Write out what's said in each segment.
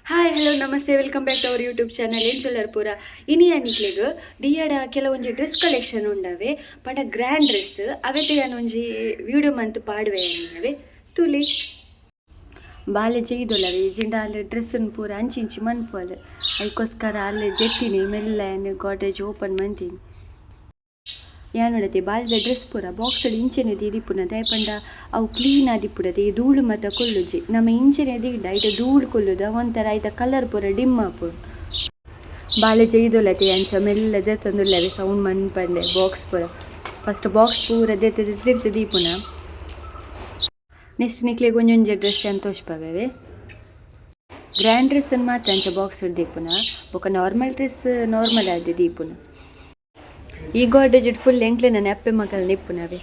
Hi, hello, namaste, welcome back to our YouTube channel. ಎಂಚೊಲ್ಲರ್ ಪೂರ? ಇನಿ ನಿಕ್ಲೆಗ್ ಡಿಯಡ ಕೆಲವೊಂಜಿ ಡ್ರೆಸ್ ಕಲೆಕ್ಷನ್ ಉಂಡವೆ ಪಂಡ ಗ್ರ್ಯಾಂಡ್ ಡ್ರೆಸ್. ಅವೆತ ಯಾನ್ ಒಂಜಿ ವಿಡಿಯೋ ಮಂತ್ ಪಾಡುವೆ ಅವೇ ತೂಲಿ. ಬಾಲೆ ಜೈದೊಲವೆ ಜಿಂಡ ಅಲ್ ಡ್ರೆಸ್ ಪೂರ ಅಂಚಿ ಇಂಚಿ ಮನ್ಪುವಲ್. ಐಕೋಸ್ಕರ ಅಲ್ ಜೆತ್ತಿನಿ ಮೆಲ್ಲ ಗೋಡ್ರೇಜ್ ಓಪನ್ ಮಂತಿನಿ. ಯಾನ್ ಬಾಲ್ದ ಡ್ರೆಸ್ ಪೂರ ಬಾಕ್ಸ್ ಇಂಚೆನೆ ದೀದಿಪ್ಪುನ ದಾಯೆ ಪಂಡ ಅವು ಕ್ಲೀನ್ ಆದಿಪ್ಪುಡತೆ. ಈ ಧೂಳು ಮಾತ ಕುಲ್ಲುಜಿ. ನಮ ಇಂಚೆನೆ ದೀಂಡ ಐತ ಧೂಳು ಕುಲ್ಲುದ ಒಂಥರ ಐತ ಕಲರ್ ಪೂರ ಡಿಮ್ ಆಪುಂಡು. ಬಾಲೆ ಜೈದೊಲತೆ, ಅಂಚ ಮೆಲ್ಲ ದೆತ್ತೊಂದುಲ್ಲವೆ ಸೌಂಡ್ ಮನ್ಪಂದೆ ಬಾಕ್ಸ್ ಪೂರ. ಫಸ್ಟ್ ಬಾಕ್ಸ್ ಪೂರ ದೆತ್ತ್ ತಿರ್ತ್ ದೀಪುನ. ನೆಕ್ಸ್ಟ್ ನಿಕ್ಲೆಗ್ ಒಂಜೊಂಜಿ ಡ್ರೆಸ್ ಯಾನ್ ತೋಜ್ಪಾವೆ. ಗ್ರ್ಯಾಂಡ್ ಡ್ರೆಸ್ ಮಾತ್ರ ಅಂಚ ಬಾಕ್ಸ್ ದೀಪುನ, ಬೊಕ ನಾರ್ಮಲ್ ಡ್ರೆಸ್ ನಾರ್ಮಲ್ ಆದ್ ದೀಪುನ. ಈ ಗೋಡ್ರೇಜ್ ಫುಲ್ ಎಂಕ್ಲೆನ ಅಪ್ಪೆ ಮಗಲ್ ನಿಪ್ಪುನವೆ.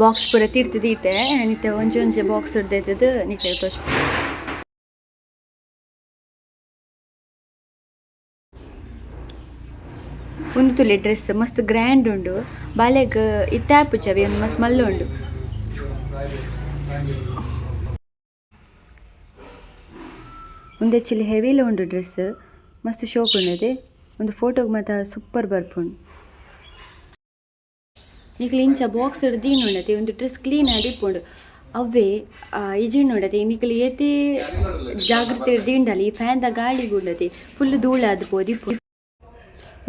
ಬಾಕ್ಸ್ ಪೂರ ತಿರ್ತ್ ದೀತೆ. ಇತ್ತೆ ಒಂಜೊಂಜಿ ಬಾಕ್ಸ್ ದೆತ್ತುದು ನಿಕ್ಲೆಗ್ ತೋಜ್ಪ. ಉಂದು ತೂಲೆ, ಡ್ರೆಸ್ ಮಸ್ತ್ ಗ್ರ್ಯಾಂಡ್ ಉಂಡು. ಬಾಲೆಗ್ ಇತ್ತೆ ಆಪುಜಿ ಅವೆ, ಉಂದು ಮಸ್ತ್ ಮಲ್ಲ ಉಂಡು. ಉಂದು ಆಕ್ಚುಲಿ ಹೆವಿಲ ಉಂಡು ಡ್ರೆಸ್, ಮಸ್ತ್ ಶೋಕ್ ಉಂಡತೆ. ಉಂದು ಫೋಟೋಗ್ ಮಾತ ಸೂಪರ್ ಬರ್ಪುಂಡು. ನಿಕ್ಲ್ ಇಂಚ ಬಾಕ್ಸ್ ದೀಂಡ ಉಂದು ಡ್ರೆಸ್ ಕ್ಲೀನ್ ಆದಿಪ್ಪುಂಡು. ಅವ್ವೆ ಇಜಿಂಡ ನೋಡತೆ, ನಿಕ್ಲ್ ಏತೆ ಜಾಗ್ರತೆ ದೀಂಡಲಿ ಈ ಫ್ಯಾನ್ ದ ಗಾಳಿ ಉಂಡತೆ ಫುಲ್ ಧೂಳಾದ್ ಪೋದಿಪ್ಪು.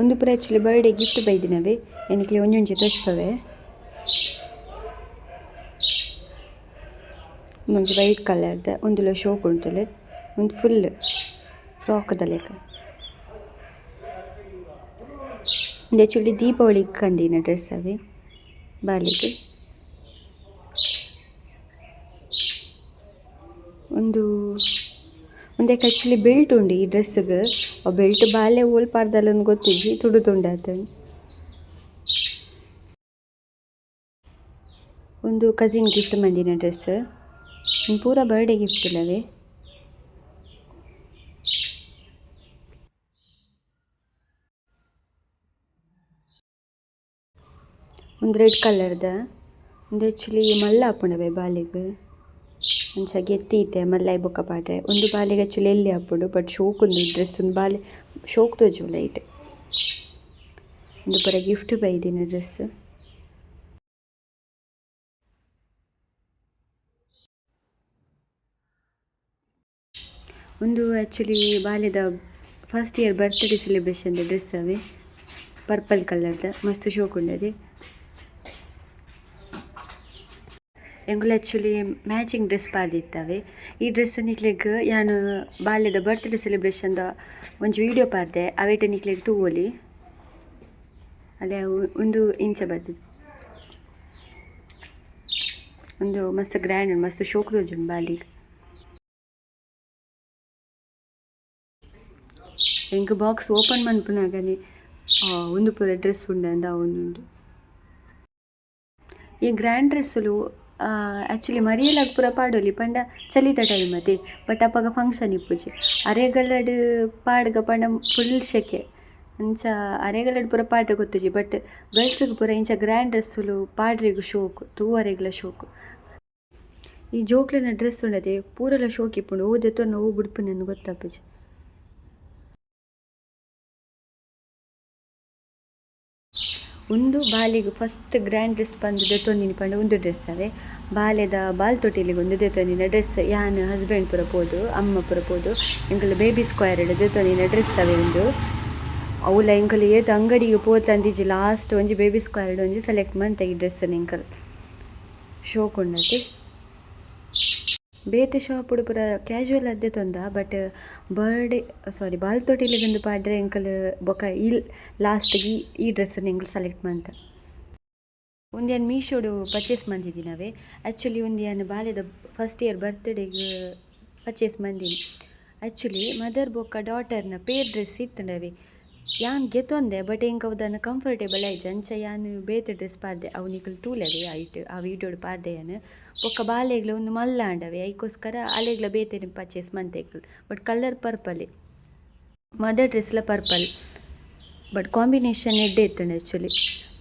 ಉಂದು ಪೂರ ಆಕ್ಚುಲಿ ಬರ್ಡೇ ಗಿಫ್ಟ್ ಬೈದಿನವೆ. ನಿಕ್ಲೆ ಒಂಜೊಂಜಿ ತೋಜ್ಪವೆ. ಒಂಜಿ ವೈಟ್ ಕಲರ್ ದ, ಉಂದುಲ ಶೋಕ್ ಉಂತುಲೆ. ಉಂದು ಫುಲ್ ಫ್ರಾಕ್ ದ ಲೆಕ. ಉಂದು ಆಕ್ಚುಲಿ ದೀಪಾವಳಿಗ್ ಕಂದಿನ ಡ್ರೆಸ್ ಅವೆ ಬಾಲೆಗ್. ಉಂದು ಉಂದೆಕ್ ಆಕ್ಚುಲಿ ಬೆಲ್ಟ್ ಉಂಡು ಈ ಡ್ರೆಸ್ ಗ್. ಅವು ಬೆಲ್ಟ್ ಬಾಲೆ ಓಲ್ ಪಾಡ್ದಲ್ ಗೊತ್ತಿಜ್ಜಿ, ತುಡು ತುಂಡಾತುಂಡು. ಉಂದು ಕಸಿನ್ ಗಿಫ್ಟ್ ಮಂದಿನ ಡ್ರೆಸ್. ಉಂದು ಪೂರ ಬರ್ಡೇ ಗಿಫ್ಟ್ ಉಲ್ಲವೆ. ಉಂದು ರೆಡ್ ಕಲರ್ ದ. ಉಂದು ಆಕ್ಚುಲಿ ಮಲ್ಲ ಆಪುಂಡವೆ ಬಾಲೆಗ್. ಅಂಚ ಗೆತ್ತ್ ಮಲ್ಲ ಆಯಿ ಬೊಕ್ಕ ಪಾಡ್ರೆ. ಉಂದು ಬಾಲೆಗ್ ಆಕ್ಚುಲಿ ಎಲ್ಯ ಆಪುಂಡು, ಬಟ್ ಶೋಕ್ ಉಂದು ಡ್ರೆಸ್ ಬಾಲೆ ಶೋಕ್ ತೋಜುಂಡು ಐಟ್. ಉಂದು ಪೂರ ಗಿಫ್ಟ್ ಬೈದಿನ ಡ್ರೆಸ್. ಉಂದು ಆಕ್ಚುಲಿ ಬಾಲೆದ ಫಸ್ಟ್ ಇಯರ್ ಬರ್ತ್ಡೇ ಸೆಲೆಬ್ರೇಷನ್ ದ ಡ್ರೆಸ್ ಅವೆ. ಪರ್ಪಲ್ ಕಲರ್ ದ, ಮಸ್ತ್ ಶೋಕ್ ಉಂಡತೆ. ಎಂಕುಲು ಆಕ್ಚುಲಿ ಮ್ಯಾಚಿಂಗ್ ಡ್ರೆಸ್ ಪಾಡ್ದಿತ್ತವೆ. ಈ ಡ್ರೆಸ್ ನಿಕ್ಲೆಗ್ ಯಾನ್ ಬಾಲೆದ ಬರ್ತ್ಡೇ ಸೆಲೆಬ್ರೇಷನ್ ದ ಒಂಜಿ ವೀಡಿಯೋ ಪಾಡ್ದೆ, ಅವೆಟ್ ನಿಕ್ಲೆಗ್ ತೂವೊಲಿ. ಅಲೆ ಉಂದು ಇಂಚ ಬತ್ತುದು. ಉಂದು ಮಸ್ತ್ ಗ್ರ್ಯಾಂಡ್, ಮಸ್ತ್ ಶೋಕ್ ತೋಜುಂಡು ಬಾಲೆಗ್. ಎಂಕ್ ಬಾಕ್ಸ್ ಓಪನ್ ಮನ್ಪುನಗನೆ ಉಂದು ಪೂರ ಡ್ರೆಸ್ ಉಂಡು ಆವೊಂದುಂಡು. ಈ ಗ್ರ್ಯಾಂಡ್ ಡ್ರೆಸ್ಸುಲು ಆಕ್ಚುಲಿ ಮರಿಯಲಗ್ ಪೂರ ಪಾಡೊಲಿ, ಪಂಡ ಚಲಿತ ಟೈಮ್ ಅತೆ, ಬಟ್ ಅಪಗ ಫಂಕ್ಷನ್ ಇಪ್ಪುಜಿ. ಅರೆಗಲಡ್ ಪಾಡ್ಗ ಪಂಡ ಫುಲ್ ಶೆಕೆ. ಅಂಚ ಅರೆಗಲಡ್ ಪೂರ ಪಾಡ್ರೆ ಗೊತ್ತುಜಿ, ಬಟ್ ಗರ್ಲ್ಸ್ ಪೂರ ಇಂಚ ಗ್ರ್ಯಾಂಡ್ ಡ್ರೆಸ್ಸುಲು ಪಾಡ್ರೆಗ್ ಶೋಕು, ತೂವರೆಗ್ಲ ಶೋಕು. ಈ ಜೋಕ್ಲೆನ ಡ್ರೆಸ್ ಉಂಡತೆ, ಪೂರಲ ಶೋಕು ಇಪ್ಪುಂಡು. ಒವು ದೆತ್ತೊನ್ನ, ಒವು ಬುಡ್ಪುನ ಗೊತ್ತಾಪುಜಿ. ಉಂದು ಬಾಲೆಗ್ ಫಸ್ಟ್ ಗ್ರ್ಯಾಂಡ್ ಡ್ರೆಸ್ ಪಂದ್ ದೆತ್ತೊಂದಿನಿ ಪಂಡ ಉಂದು ಡ್ರೆಸ್ ಅವೆ. ಬಾಲೆದ ಬಾಲ್ ತೊಟ್ಟಿಲಿಗ್ ಉಂದು ದೆತ್ತೊಂದಿನ ಡ್ರೆಸ್. ಯಾನ್ ಹಸ್ಬೆಂಡ್ ಪೂರ ಪೋದು, ಅಮ್ಮ ಪೂರ ಪೋದು ಎಂಕುಲು ಬೇಬಿ ಸ್ಕ್ವೇರ್ ಡ್ ದೆತ್ತೊಂದಿನ ಡ್ರೆಸ್ ಅವೆ ಉಂದು. ಅವ್ಲ ಎಂಕುಲು ಏತ್ ಅಂಗಡಿಗ್ ಪೋತಂದಿಜ್ಜಿ, ಲಾಸ್ಟ್ ಒಂಜಿ ಬೇಬಿ ಸ್ಕ್ವೇರ್ ಡ್ ಒಂಜಿ ಸೆಲೆಕ್ಟ್ ಮಂತ ಈ ಡ್ರೆಸ್ ನ್ ಎಂಕುಲು. ಶೋಕ್ ಉಂಡತೆ. ಬೇತೆ ಶಾಪ್ ಡ್ ಪೂರ ಕ್ಯಾಶುವಲ್ ಆದ್ ದೆತೊಂದ, ಬಟ್ ಬರ್ಡೇ ಸಾರಿ ಬಾಲ್ ತೊಟ್ಟಿಲಿಗ್ ಇಂದ್ ಪಾಡ್ರೆ ಎಂಕುಲು ಬೊಕ ಈ ಲಾಸ್ಟ್ ಗ್ ಈ ಡ್ರೆಸ್ ನ್ ಎಂಕುಲು ಸೆಲೆಕ್ಟ್ ಮಂತ. ಉಂದು ಯಾನ್ ಮೀಶೋಡ್ ಪರ್ಚೇಸ್ ಮಂತಿದಿನವೆ. ಆಕ್ಚುಲಿ ಉಂದು ಯಾನ್ ಬಾಲೆದ ಫಸ್ಟ್ ಇಯರ್ ಬರ್ತ್ಡೇ ಗ್ ಪರ್ಚೇಸ್ ಮಂದಿನಿ. ಆಕ್ಚುಲಿ ಮದರ್ ಬೊಕ ಡಾಟರ್ ನ ಪೇರ್ ಡ್ರೆಸ್ ಇತ್ತುಂಡವೆ. ಯಾನ್ ಗೆತೊಂದೆ, ಬಟ್ ಎಂಕ್ ಅವು ದಾನ್ನ ಕಂಫರ್ಟೇಬಲ್ ಆಯಿಜಿ. ಅಂಚ ಯಾನ್ ಬೇತೆ ಡ್ರೆಸ್ ಪಾಡ್ದೆ. ಅವು ನಿಕುಲು ತೂಲೆಡೆ ಐಟ್ ಆ ವೀಡಿಯೋಡ್ ಪಾಡ್ದೆ ಯಾನ್. ಬೊಕ ಬಾಲೆಗ್ಲ ಉಂದು ಮಲ್ಲ ಆಂಡವೆ, ಐಕೋಸ್ಕರ ಅಲೆಗ್ಲ ಬೇತೆನೆ ಪರ್ಚೇಸ್ ಮಂತೆ but colour purple, mother dress ಲ ಪರ್ಪಲ್, ಬಟ್ ಕಾಂಬಿನೇಷನ್ ಎಡ್ಡೆ ಇತ್ತುಂಡು ಆಕ್ಚುಲಿ.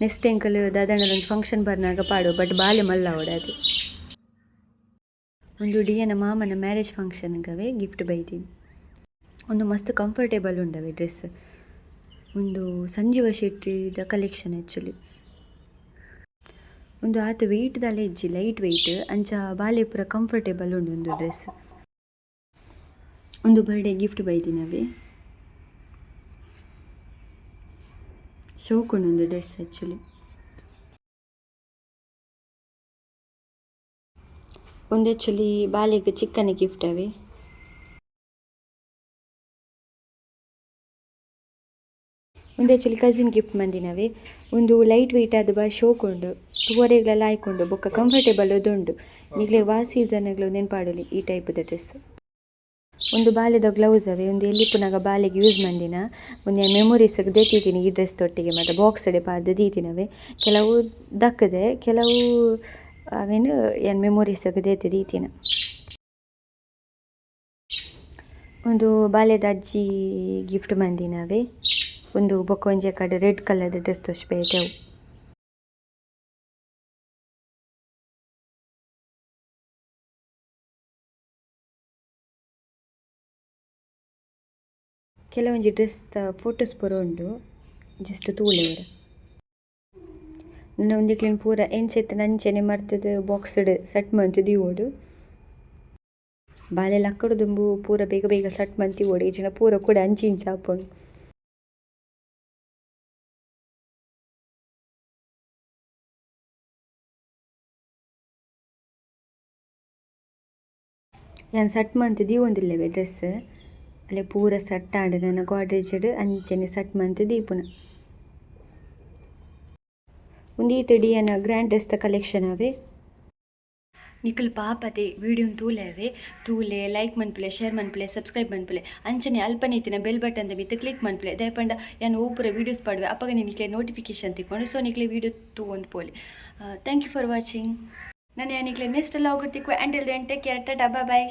ನೆಕ್ಸ್ಟ್ ಎಂಕುಲು ದಾದಾಂಡಲ ಒಂಜಿ ಫಂಕ್ಷನ್ ಬರ್ನಾಗ ಪಾಡುವ, ಬಟ್ ಬಾಲೆ ಮಲ್ಲ ಆವೊಡು. ಉಂದು ಡಿಯನ ಮಾಮನ ಮ್ಯಾರೇಜ್ ಫಂಕ್ಷನ್ ಗವೆ ಗಿಫ್ಟ್ ಬೈದಿನಿ. ಉಂದು ಮಸ್ತ್ ಕಂಫರ್ಟೇಬಲ್ ಉಂಡವೆ ಡ್ರೆಸ್. ಉಂದು ಸಂಜೀವ ಶೆಟ್ಟಿದ ಕಲೆಕ್ಷನ್ ಆಕ್ಚುಲಿ. ಉಂದು ಆತ್ ವೆಯ್ಟ್ ದಾಲ ಇಜ್ಜಿ, ಲೈಟ್ ವೆಯ್ಟ್. ಅಂಚ ಬಾಲೆ ಪೂರ ಕಂಫರ್ಟೇಬಲ್ ಉಂಡು ಉಂದು ಡ್ರೆಸ್. ಉಂದು ಬರ್ಡೇ ಗಿಫ್ಟ್ ಬೈದಿನವೆ. ಶೋಕುಂಡು ಉಂದು ಡ್ರೆಸ್ ಆಕ್ಚುಲಿ. ಉಂದು ಆಕ್ಚುಲಿ ಬಾಲೆಗ್ ಚಿಕ್ಕನೆ ಗಿಫ್ಟ್ ಅವೆ. ಉಂದು ಆಕ್ಚುಲಿ ಕಸಿನ್ ಗಿಫ್ಟ್ ಮಂದಿನವೆ. ಉಂದು ಲೈಟ್ ವೆಯ್ಟ್ ಆದ್ ಬಾರಿ ಶೋಕ್ ಉಂಡು. ತೂವರೆಗ್ಲ ಲಾಯ್ಕ್ ಉಂಡು ಬೊಕ್ಕ ಕಂಫರ್ಟೇಬಲ್ ಉಂಡು. ನಿಕ್ಲೆಗ್ ವಾ ಸೀಸನ್ ಗ್ಲ ಉಂದೆನ್ ಪಾಡೊಲಿ ಈ ಟೈಪ್ ದ ಡ್ರೆಸ್. ಉಂದು ಬಾಲೆದ ಗ್ಲೌಸ್ ಅವೆ. ಉಂದು ಎಲ್ಲಿ ಪುನಗ ಬಾಲೆಗ್ ಯೂಸ್ ಮಂದಿನ. ಉಂದು ಮೆಮೊರೀಸ್ ಗ್ ದೆತ್ತಿದ್ದೀನಿ ಈ ಡ್ರೆಸ್ ದೊಟ್ಟಿಗೆ ಮಾತ ಬಾಕ್ಸ್ ಡೆ ಪಾಡ್ದ್ ದೀತಿನವೆ. ಕೆಲವು ದಕ್ಕುದೆ, ಕೆಲವು ಅವೆನ್ ಯಾನ್ ಮೆಮೊರೀಸ್ ಗ್ ದೆತ್ತ್ ದೀತಿನ. ಉಂದು ಬಾಲೆದ ಅಜ್ಜಿ ಗಿಫ್ಟ್ ಮಂದಿನವೆ. ಉಂದು ಬೊಕ ಒಂಜಿ ಕಡೆ ರೆಡ್ ಕಲರ್ ದ ಡ್ರೆಸ್ ತೋಜಿಪೇತೆ ಅವು. ಕೆಲವೊಂಜಿ ಡ್ರೆಸ್ ದ ಫೋಟೋಸ್ ಪೂರ ಉಂಡು ಜಸ್ಟ್ ತೂಲೆ ಒರ. ನನ ಉಂದೆಕ್ಲೆನ್ ಪೂರ ಎಂಚ ಇತ್ತ್ಂಡ ಅಂಚನೆ ಮರ್ತುದು ಬಾಕ್ಸ್ ಡ್ ಸೆಟ್ ಮಂತ್ ದೀವೊಡು. ಬಾಲೆ ಲಕ್ಕಡ್ ದುಂಬು ಪೂರ ಬೇಗ ಬೇಗ ಸೆಟ್ ಮಂತ್ ದೀವೊಡು ಇಜ್ಜಿಂಡ ಪೂರ ಕುಡ ಅಂಚಿ ಇಂಚ ಆಪುಂಡು. ಯಾನ್ ಸೆಟ್ ಮಂತ್ ದೀವೊಂದುಲ್ಲೆವೆ ಡ್ರೆಸ್ ಅಲೆ ಪೂರ ಸೆಟ್ ಆಂಡ್ ನನ ಗೋಡ್ರೇಜ್ ಡ್ ಅಂಚನೆ ಸೆಟ್ ಮಂತ್ ದೀಪುನ. ಉಂದು ಈತ್ ಡಿಯನ ಗ್ರ್ಯಾಂಡ್ ಡ್ರೆಸ್ ದ ಕಲೆಕ್ಷನ್ ಅವೆ. ನಿಕುಲು ಪಾಪದೆ ವೀಡಿಯೋನ್ ತೂಲೆವೆ ತೂಲೆ, ಲೈಕ್ ಮನ್ಪುಲೆ, ಶೇರ್ ಮನ್ಪುಲೆ, ಸಬ್ಸ್ಕ್ರೈಬ್ ಮನ್ಪುಲೆ. ಅಂಚನೆ ಅಲ್ಪನೆ ಇತ್ತಿನ ಬೆಲ್ ಬಟನ್ ದ ಮಿತ್ತ್ ಕ್ಲಿಕ್ ಮನ್ಪುಲೆ. ದಾಯೆ ಪಂಡ ಯಾನ್ ಒವು ಪೂರ ವೀಡಿಯೋಸ್ ಪಾಡುವೆ ಅಪಗ ನಿಕ್ಲೆ ನೋಟಿಫಿಕೇಶನ್ ತಿಕ್ಕೊಂಡು. ಸೊ ನಿಕ್ಲೆ ವೀಡಿಯೋ ತೂವೊಂದು ಪೋಲಿ. Thank you for watching. ನನ ಯಾನ್ ನಿಕ್ಲೆ ನೆಕ್ಸ್ಟ್ ವ್ಲಾಗ್ ತಿಕ್ಕುವೆ. Until then take care, tata, bye bye.